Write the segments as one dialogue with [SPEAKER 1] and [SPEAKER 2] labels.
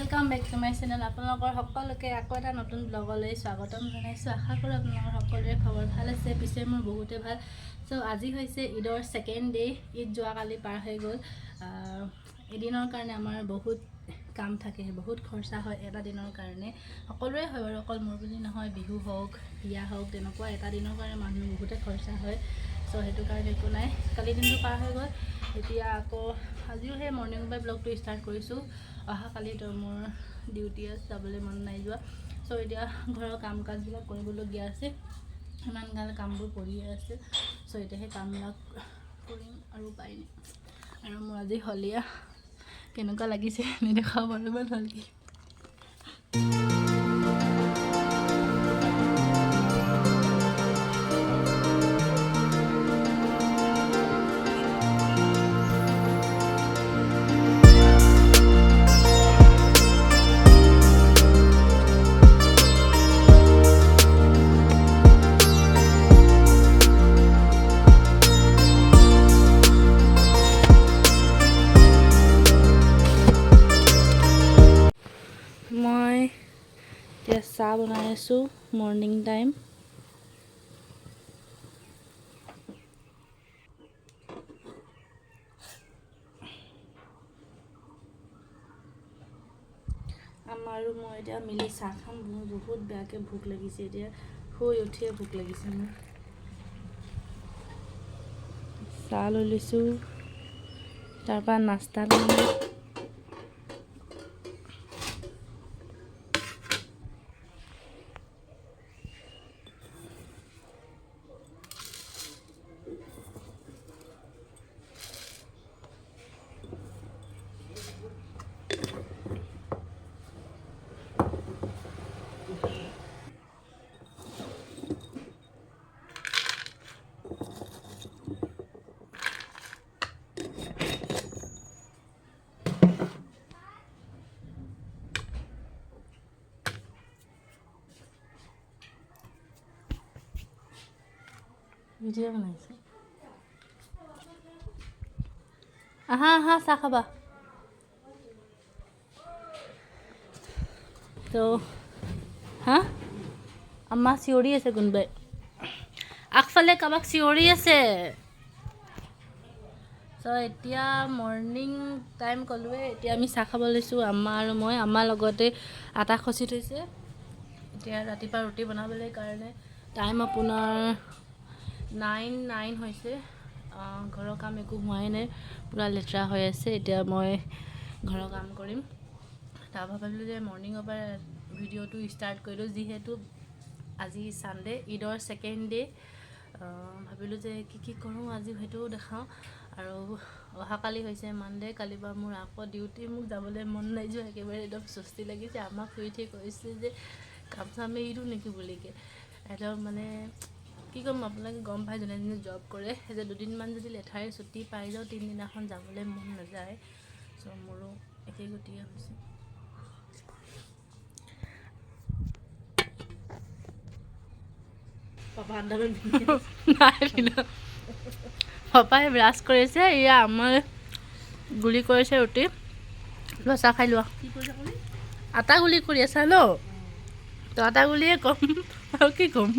[SPEAKER 1] Welcome back to my channel. আপোনালোকৰ সকলোকে আকৌ এটা নতুন ব্লগলৈ স্বাগতম জনাইছোঁ। আশা কৰোঁ আপোনালোকৰ সকলোৰে খবৰ ভাল আছে। পিছে মোৰ বহুতে ভাল। চ' আজি হৈছে ঈদৰ ছেকেণ্ড ডে'। ঈদ যোৱাকালি পাৰ হৈ গ'ল। এদিনৰ কাৰণে আমাৰ বহুত কাম থাকে, বহুত খৰচা হয় এটা দিনৰ কাৰণে। সকলোৰে হয় বাৰু, অকল মোৰ বুলি নহয়। বিহু হওক, বিয়া হওক, তেনেকুৱা এটা দিনৰ কাৰণে মানুহ বহুতে খৰচা হয়। চ' সেইটো কাৰণে একো নাই, কালি দিনটো পাৰ হৈ গ'ল। এতিয়া আকৌ আজিও সেই মৰ্ণিঙৰ পৰাই ব্লগটো ষ্টাৰ্ট কৰিছোঁ। অহাকালিতো মোৰ ডিউটি আছে, যাবলৈ মন নাই যোৱা। চ' এতিয়া ঘৰৰ কাম কাজবিলাক কৰিবলগীয়া আছে, ইমান গাল কামবোৰ পৰিয়ে আছে। চ' এতিয়া সেই কামবিলাক কৰিম আৰু উপায় নাই। আৰু মোৰ আজি হলীয়া কেনেকুৱা লাগিছে নেদেখাব বাৰু ইমান ভালকৈ। মই এতিয়া চাহ বনাই আছোঁ, মৰ্ণিং টাইম। আমাৰো মই এতিয়া মিলি চাহ খাম। মোৰ বহুত বেয়াকৈ ভোক লাগিছে, এতিয়া শুই উঠিয়ে ভোক লাগিছে মোৰ। চাহ লৈ লৈছোঁ, তাৰপৰা নাস্তা ল'লোঁ। ভিডিঅ' বনাইছে। আহা আহা, চাহ খাবা। তো হা, আম্মা চিঞৰি আছে, কোনোবাই আগফালে কাৰোবাক চিঞৰি আছে। চ' এতিয়া মৰ্ণিং টাইম ক'লোৱে, এতিয়া আমি চাহ খাব লৈছোঁ, আম্মা আৰু মই। আম্মাৰ লগতে আটা খচি থৈছে, এতিয়া ৰাতিপুৱা ৰুটি বনাবলৈ কাৰণে। টাইম আপোনাৰ 9:09 হৈছে। ঘৰৰ কাম একো হোৱাই নাই, পূৰা লেতেৰা হৈ আছে। এতিয়া মই ঘৰৰ কাম কৰিম। তাৰপৰা ভাবিলোঁ যে মৰ্ণিঙৰ পৰা ভিডিঅ'টো ষ্টাৰ্ট কৰিলোঁ, যিহেতু আজি ছানডে', ঈদৰ ছেকেণ্ড ডে'। ভাবিলোঁ যে কি কি কৰোঁ আজি সেইটোও দেখাওঁ। আৰু অহাকালি হৈছে মানডে', কালিৰ পৰা মোৰ আকৌ ডিউটি। মোক যাবলৈ মন নাই যোৱা একেবাৰে, একদম চুস্তি লাগিছে। আমাক শুই উঠি কৈছে যে কাম চাম এৰি দিওঁ নেকি বুলিকে। একদম মানে কি ক'ম আপোনালোকে গম পাই, যোনে যোনে জব কৰে যে দুদিনমান যদি লেঠাৰে ছুটি পাই যাওঁ, তিনিদিনাখন যাবলৈ মন নাযায়। চ' মোৰো একেই গতিয়ে হৈছে।
[SPEAKER 2] পাপা আন্ধাৰত।
[SPEAKER 1] নাই পিন্ধা। পাপাই ব্ৰাছ কৰিছে, এয়া আমাৰ গুলি কৰিছে ৰুটি। লোৱা, চাহ খাই লোৱা।
[SPEAKER 2] কি কৰিছে আপুনি?
[SPEAKER 1] আটা গুলি কৰি আছা ন? তো আটা গুলিয়ে ক'ম আৰু কি ক'ম?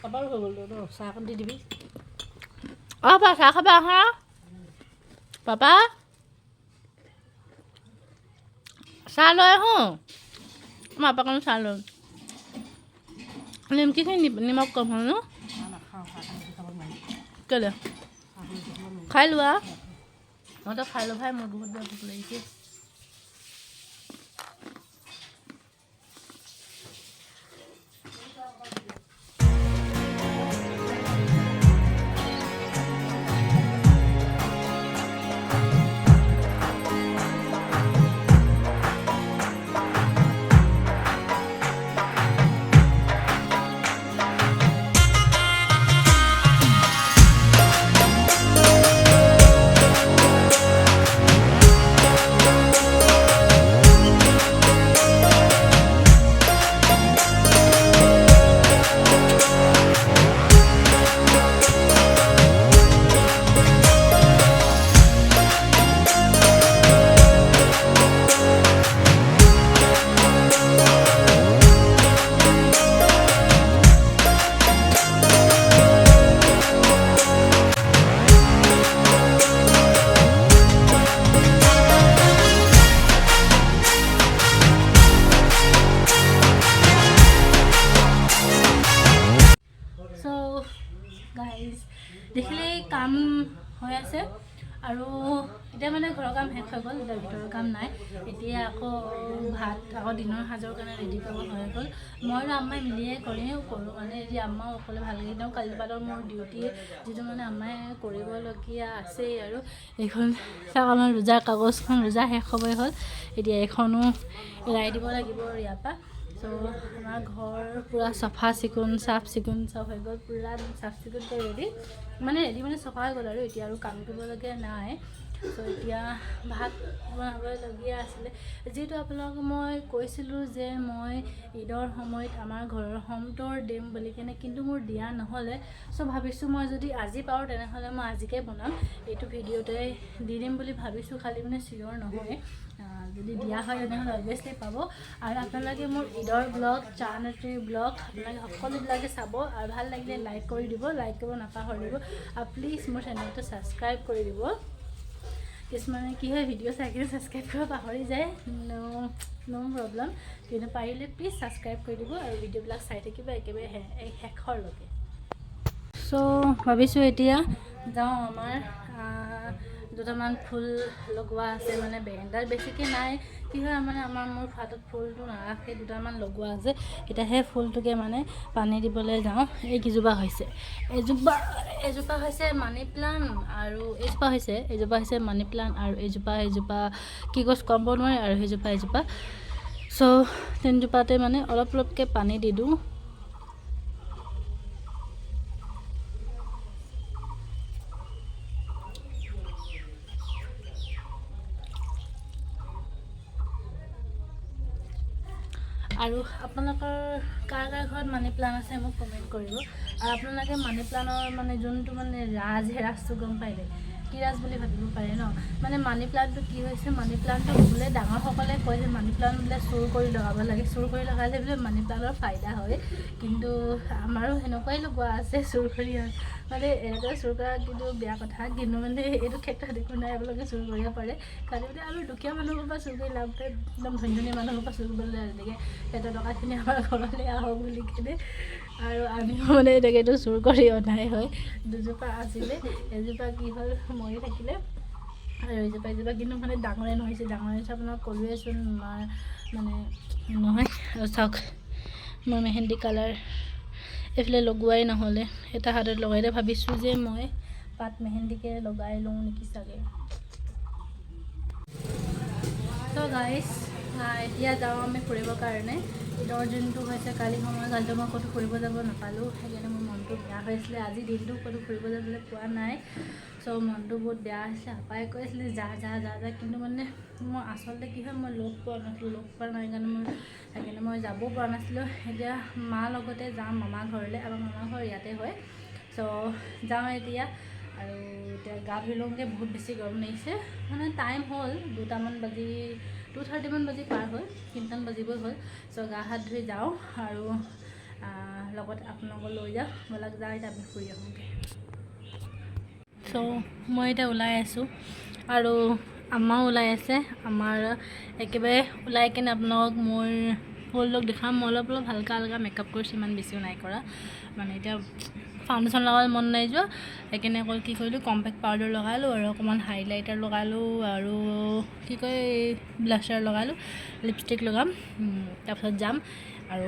[SPEAKER 2] পাপাৰো হৈ গ'ল ন, চাহকণ দি দিবি।
[SPEAKER 1] অঁ পাপা, চাহ খাবা? আহা পাপা, চাহ লৈ আহোঁ। মই পাপাকণ চাহ লৈ নিমকিখিনি নিমখ কম হ'ল ন?
[SPEAKER 2] চাহ নাখাওঁ, চাহকণ বেছি খাব নোৱাৰি।
[SPEAKER 1] কেলৈ?
[SPEAKER 2] চাহকণ বেছি খাব নোৱাৰি।
[SPEAKER 1] খাই লোৱা। মইতো খাই লো ভাই, মোৰ বহুত বেয়া ভোক লাগিছে। গাইজ, দেখিলেই কাম হৈ আছে আৰু এতিয়া মানে ঘৰৰ কাম শেষ হৈ গ'ল, এতিয়া ভিতৰৰ কাম নাই। এতিয়া আকৌ ভাত আকৌ দিনৰ সাজৰ কাৰণে ৰেডি কৰিব হৈ গ'ল। মই আৰু আম্মাই মিলিয়ে কৰোঁ মানে এতিয়া আম্মাও অকলে ভালকৈ দিওঁ। কালি পালৰ মোৰ ডিউটি যিটো মানে আম্মাই কৰিবলগীয়া আছেই। আৰু এইখন চাওক, আমাৰ ৰোজাৰ কাগজখন, ৰোজা শেষ হ'বই হ'ল। এতিয়া এইখনো এৰাই দিব লাগিব ইয়াৰ পৰা। চ' আমাৰ ঘৰ পূৰা চফা চিকুণ, চাফ চিকুণ চব হৈ গ'ল, পূৰা চাফ চিকুণ কৰি ৰেডি, মানে ৰেডি মানে চফা হৈ গ'ল আৰু এতিয়া আৰু কাম কৰিবলগীয়া নাই। চ' এতিয়া ভাত বনাবলগীয়া আছিলে, যিহেতু আপোনালোকক মই কৈছিলোঁ যে মই ঈদৰ সময়ত আমাৰ ঘৰৰ হোম টুৰ দিম বুলি কেনে, কিন্তু মোৰ দিয়া নহ'লে। চ' ভাবিছোঁ মই যদি আজি পাৰোঁ তেনেহ'লে মই আজিকে বনাম, এইটো ভিডিঅ'তে দি দিম বুলি ভাবিছোঁ, খালি মানে চিয়'ৰ নহয়। যদি দিয়া হয় তেনেহ'লে অভিয়াছলি পাব। আৰু আপোনালোকে মোৰ ঈদৰ ব্লগ, চানআটিৰ ব্লগ আপোনালোকে সকলোবিলাকে চাব আৰু ভাল লাগিলে লাইক কৰি দিব, লাইক কৰিব নাপাহৰিব আৰু প্লিজ মোৰ চেনেলটো ছাবস্ক্ৰাইব কৰি দিব। কিছুমানে কি হয়, ভিডিঅ' চাই কিনে ছাবস্ক্ৰাইব কৰিব পাহৰি যায়। ন' ন' প্ৰব্লেম, কিন্তু পাৰিলে প্লিজ ছাবস্ক্ৰাইব কৰি দিব আৰু ভিডিঅ'বিলাক চাই থাকিব একেবাৰে এই শেষৰলৈকে। চ' ভাবিছোঁ এতিয়া যাওঁ, আমাৰ দুটামান ফুল লগোৱা আছে, মানে বেৰেণ্ডাত বেছিকৈ নাই। কি হয় মানে আমাৰ মোৰ হাতত ফুলটো নাৰাখে, দুটামান লগোৱা আছে। এতিয়া সেই ফুলটোকে মানে পানী দিবলৈ যাওঁ। এই কেইজোপা হৈছে, এজোপা হৈছে মানি প্লাণ্ট আৰু এইজোপা হৈছে মানি প্লাণ্ট আৰু এইজোপা কি গছ ক'ব নোৱাৰে আৰু সেইজোপা এজোপা। চ' তিনিজোপাতে মানে অলপ অলপকৈ পানী দি দিওঁ। আৰু আপোনালোকৰ কাৰ কাৰ ঘৰত মানি প্লাণ্ট আছে মোক কমেণ্ট কৰিব। আৰু আপোনালোকে মানি প্লাণ্টৰ মানে যোনটো মানে ৰাজ, সেই ৰাজটো গম পাই দে কি ৰাজ বুলি ভাবিব পাৰে ন। মানে মানি প্লাণ্টটো কি হৈছে, মানি প্লাণ্টটো বোলে ডাঙৰসকলে কয় যে মানি প্লাণ্ট বোলে চুৰ কৰি লগাব লাগে, চুৰ কৰি লগালে বোলে মানি প্লাণ্টৰ ফাইদা হয়। কিন্তু আমাৰো সেনেকুৱাই লগোৱা আছে চুৰ কৰি, মানে এনেকৈ চুৰ কৰা কিন্তু বেয়া কথা, কিন্তু মানে এইটো ক্ষেত্ৰত একো নাই, আপোনালোকে চুৰ কৰিব পাৰে। খালি মানে আমি দুখীয়া মানুহৰ পৰা চুৰ কৰি লাভ নাই, একদম ধনী ধনী মানুহৰ পৰা চুৰ কৰিবলৈ এনেকৈ পেটৰ টকাখিনি আমাৰ ঘৰলৈ আহক বুলি কেনে আৰু আমিও মানে এনেকৈতো চুৰ কৰি অনাই হয়। দুজোপা আছিলে, এজোপা কি হ'ল মৰি থাকিলে আৰু এজোপা কিন্তু মানে ডাঙৰে নহৈছে, ডাঙৰে হৈছে আপোনাক ক'লোৱেচোন মাৰ মানে নহয়। আৰু চাওক মই মেহেন্দি কালাৰ এইফালে লগোৱাই নহ'লে, এটা হাতত লগাই এতিয়া ভাবিছোঁ যে মই পাত মেহেন্দিকে লগাই লওঁ নেকি চাগে। ত' গাইজ, এতিয়া যাওঁ আমি ফুৰিবৰ কাৰণে। ঈদৰ দিনটো হৈছে কালি সময়, কালিতো মই ক'তো ফুৰিব যাব নাপালোঁ, সেইকাৰণে মোৰ মনটো বেয়া হৈছিলে। আজি দিনটো ক'তো ফুৰিব যাবলৈ পোৱা নাই, চ' মনটো বহুত বেয়া হৈছিলে। আপাই কৈছিলে যা যা যা যা, কিন্তু মানে মই আচলতে কি হয়, মই লগ পোৱা নাছিলোঁ, লগ পোৱা নাই কাৰণে মোৰ সেইকাৰণে মই যাব পৰা নাছিলোঁ। এতিয়া মাৰ লগতে যাম মামা ঘৰলৈ, আমাৰ মামা ঘৰ ইয়াতে হয়। চ' যাওঁ এতিয়া আৰু এতিয়া গা ধুই লওঁগৈ, বহুত বেছি গৰম লাগিছে। মানে টাইম হ'ল দুটামান বাজি, 2:30মান বাজি পাৰ হ'ল, 3টামান বাজিবই হ'ল। চ' গা হাত ধুই যাওঁ আৰু লগত আপোনালোকক লৈ যাওঁ, ব'লক যাওঁ এতিয়া আমি ফুৰি আহোঁগৈ। চ' মই এতিয়া ওলাই আছোঁ আৰু আম্মাও ওলাই আছে। আমাৰ একেবাৰে ওলাই কিনে আপোনালোকক মোৰ ফুল লুক দেখাম। মই অলপ অলপ হালকা হালকা মেকআপ কৰিছোঁ, ইমান বেছিও নাই কৰা। মানে এতিয়া ফাউণ্ডেশ্যন লগাবলৈ মন নাই যোৱা, সেইকাৰণে অকল কি কৰিলোঁ, কম্পেক্ট পাউডাৰ লগালোঁ আৰু অকণমান হাইলাইটাৰ লগালোঁ আৰু কি কয় ব্লাছাৰ লগালোঁ, লিপষ্টিক লগাম, তাৰপিছত যাম। আৰু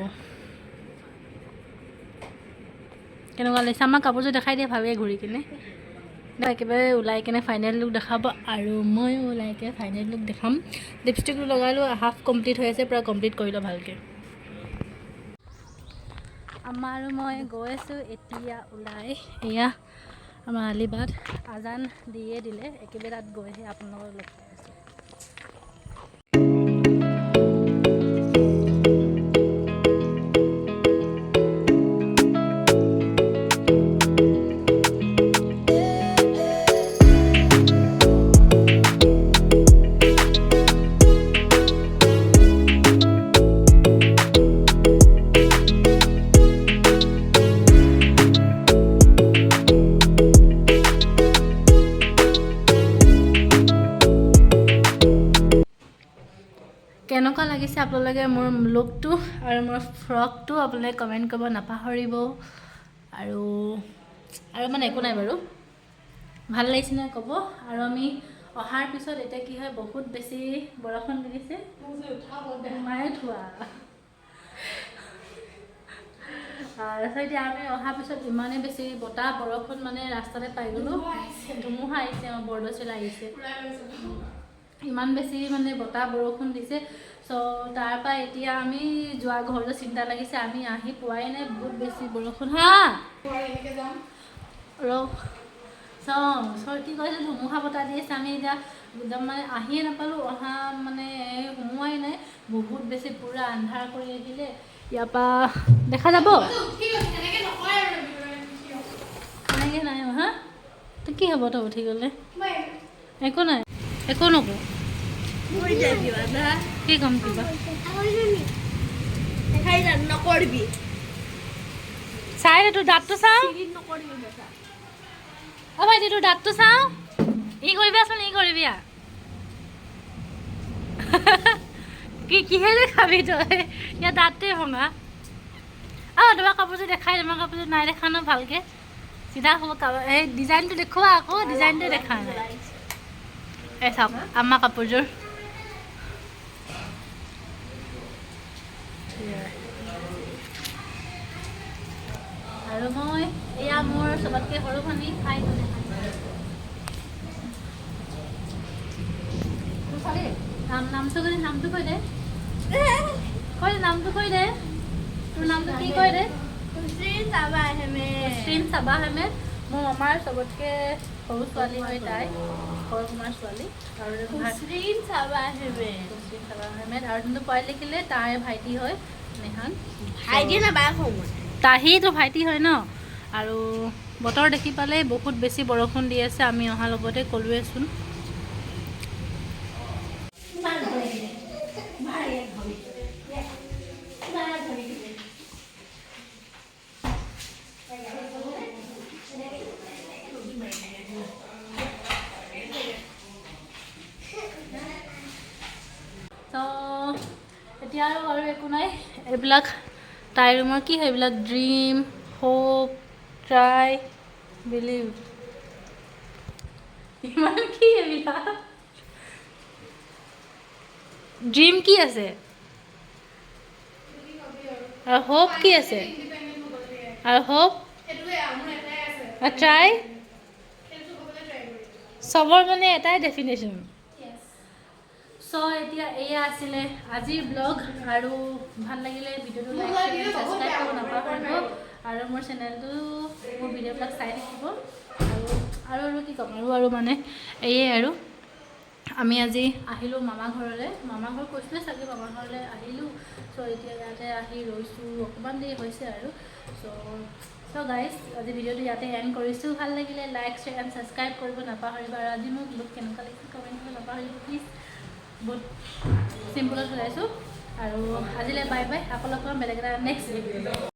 [SPEAKER 1] কেনেকুৱা লাগিছে আমাৰ কাপোৰযোৰ দেখাই দিয়ে ভালকৈ ঘূৰি কিনে। একেবাৰে ওলাই কিনে ফাইনেল লুক দেখাব আৰু ময়ো ওলাই কিনে ফাইনেল লুক দেখাম। লিপষ্টিকটো লগালোঁ, হাফ কমপ্লিট হৈ আছে, পূৰা কমপ্লিট কৰি লওঁ ভালকৈ। আম্মা আৰু মই গৈ আছোঁ এতিয়া ওলাই। এয়া আমাৰ আলিবাট, আজান দিয়ে দিলে, একেবাৰে তাত গৈহে আপোনালোকক লগ পাই আছোঁ। কেনেকুৱা লাগিছে আপোনালোকে মোৰ লুকটো আৰু মোৰ ফ্ৰকটো আপোনালোকে কমেণ্ট কৰিব নাপাহৰিব। আৰু আৰু মানে একো নাই বাৰু। ভাল লাগিছে নে ক'ব। আৰু আমি অহাৰ পিছত এতিয়া কি হয়, বহুত বেছি বৰষুণ দি দিছে। মায়ে থোৱা। তাৰপিছত এতিয়া আমি অহাৰ পিছত ইমানেই বেছি বতাহ বৰষুণ, মানে ৰাস্তাতে পাই গ'লোঁ। ধুমুহা আহিছে, অঁ, বৰদৈচিলা আহিছে। ইমান বেছি মানে বতাহ বৰষুণ দিছে। চ' তাৰপৰা এতিয়া আমি যোৱা ঘৰলৈ চিন্তা লাগিছে। আমি আহি পোৱাই নাই, বহুত বেছি বৰষুণ। হা ৰ চ' কি কৈছে, ধুমুহা বতাহ দি আছে। আমি এতিয়া একদম মানে আহিয়ে নাপালোঁ, অহা মানে সোমোৱাই নাই। বহুত বেছি পূৰা আন্ধাৰ কৰি আহিলে। ইয়াৰ পৰা দেখা যাব তেনেকৈ নাই। হা, তো কি হ'ব? তই উঠি গ'লে একো নাই, একো নকওঁ। কি ক'ম কিবা?
[SPEAKER 3] নকৰিবি।
[SPEAKER 1] চাই দে, তোৰ দাঁতটো চাওঁ।
[SPEAKER 3] নকৰিবি।
[SPEAKER 1] অ ভাইটি, তোৰ দাঁতটো চাওঁ। ই কৰিবিচোন, ই কৰিবি। কি কিহেৰে খাবি তই? ইয়াৰ দাঁতটোৱে ভঙা। অ, তোমাৰ কাপোৰযোৰ দেখাই, তোমাৰ কাপোৰযোৰ নাই দেখা ন ভালকে। চিধা হ'ব, এই ডিজাইনটো দেখুওৱা আকৌ, ডিজাইনটো দেখা নাই। এই চাওক আমাৰ কাপোৰযোৰ। আৰু মই, এয়া মোৰ চবতকৈ সৰু ভনী। খাই নামটো কৈ, নামটো কৈ দে, কৈ দে, নামটো কৈ দে। তোৰ নামটো কি কৈ দে। মুছলিম চাবা আহমেদ। মোৰ মামাৰ চবতকৈ সৰু ছোৱালী হয় তাই, সৰু মামাৰ ছোৱালী। আৰু
[SPEAKER 3] মুছলিম চাবা আহমেদ।
[SPEAKER 1] মুছলিম চাবা আহমেদ। আৰু যোনটো পোৱালি দেখিলে তাই ভাইটি হয়, নেহান।
[SPEAKER 3] ভাইটি না বাই সময়।
[SPEAKER 1] তাহিটো ভাইটি হয় ন। আৰু বতৰ দেখি পালে, বহুত বেছি বৰষুণ দি আছে। আমি অহাৰ লগতে ক'লোৱেচোন। ত' এতিয়া আৰু একো নাই। এইবিলাক তাইৰ ৰুমৰ কি হয় এইবিলাক, ড্ৰিম, হোপ, ট্ৰাই, বিলিভ, ইমান কি এইবিলাক। ড্ৰিম কি আছে আৰু হোপ কি আছে আৰু হোপ আৰু ট্ৰাই, চবৰ মানে এটাই ডেফিনেশ্যন। চ' এতিয়া এয়া আছিলে আজিৰ ব্লগ। আৰু ভাল লাগিলে ভিডিঅ'টো লাইক, ছাবস্ক্ৰাইব কৰিব নাপাহৰিব আৰু মোৰ চেনেলটো, মোৰ ভিডিঅ'বিলাক চাই থাকিব। আৰু কি ক'ম আৰু মানে এয়ে আৰু আমি আজি আহিলোঁ মামা ঘৰলৈ। মামা ঘৰ কৈছোঁৱে চাগে, মামা ঘৰলৈ আহিলোঁ। চ' এতিয়া ইয়াতে আহি ৰৈছোঁ, অকণমান দেৰি হৈছে আৰু। চ' গাইজ, আজি ভিডিঅ'টো ইয়াতে এণ্ড কৰিছোঁ। ভাল লাগিলে লাইক, শ্বেয়াৰ এণ্ড ছাবস্ক্ৰাইব কৰিব নাপাহৰিব। আৰু আজি মোক লুক কেনেকুৱা লাগিছে কমেণ্ট কৰিব নাপাহৰিব প্লিজ। বহুত চিম্পলত ওলাইছোঁ। আৰু আজিলৈ বাই বাই, আকৌ লগ পাম বেলেগ এটা নেক্সট ভিডিঅ'।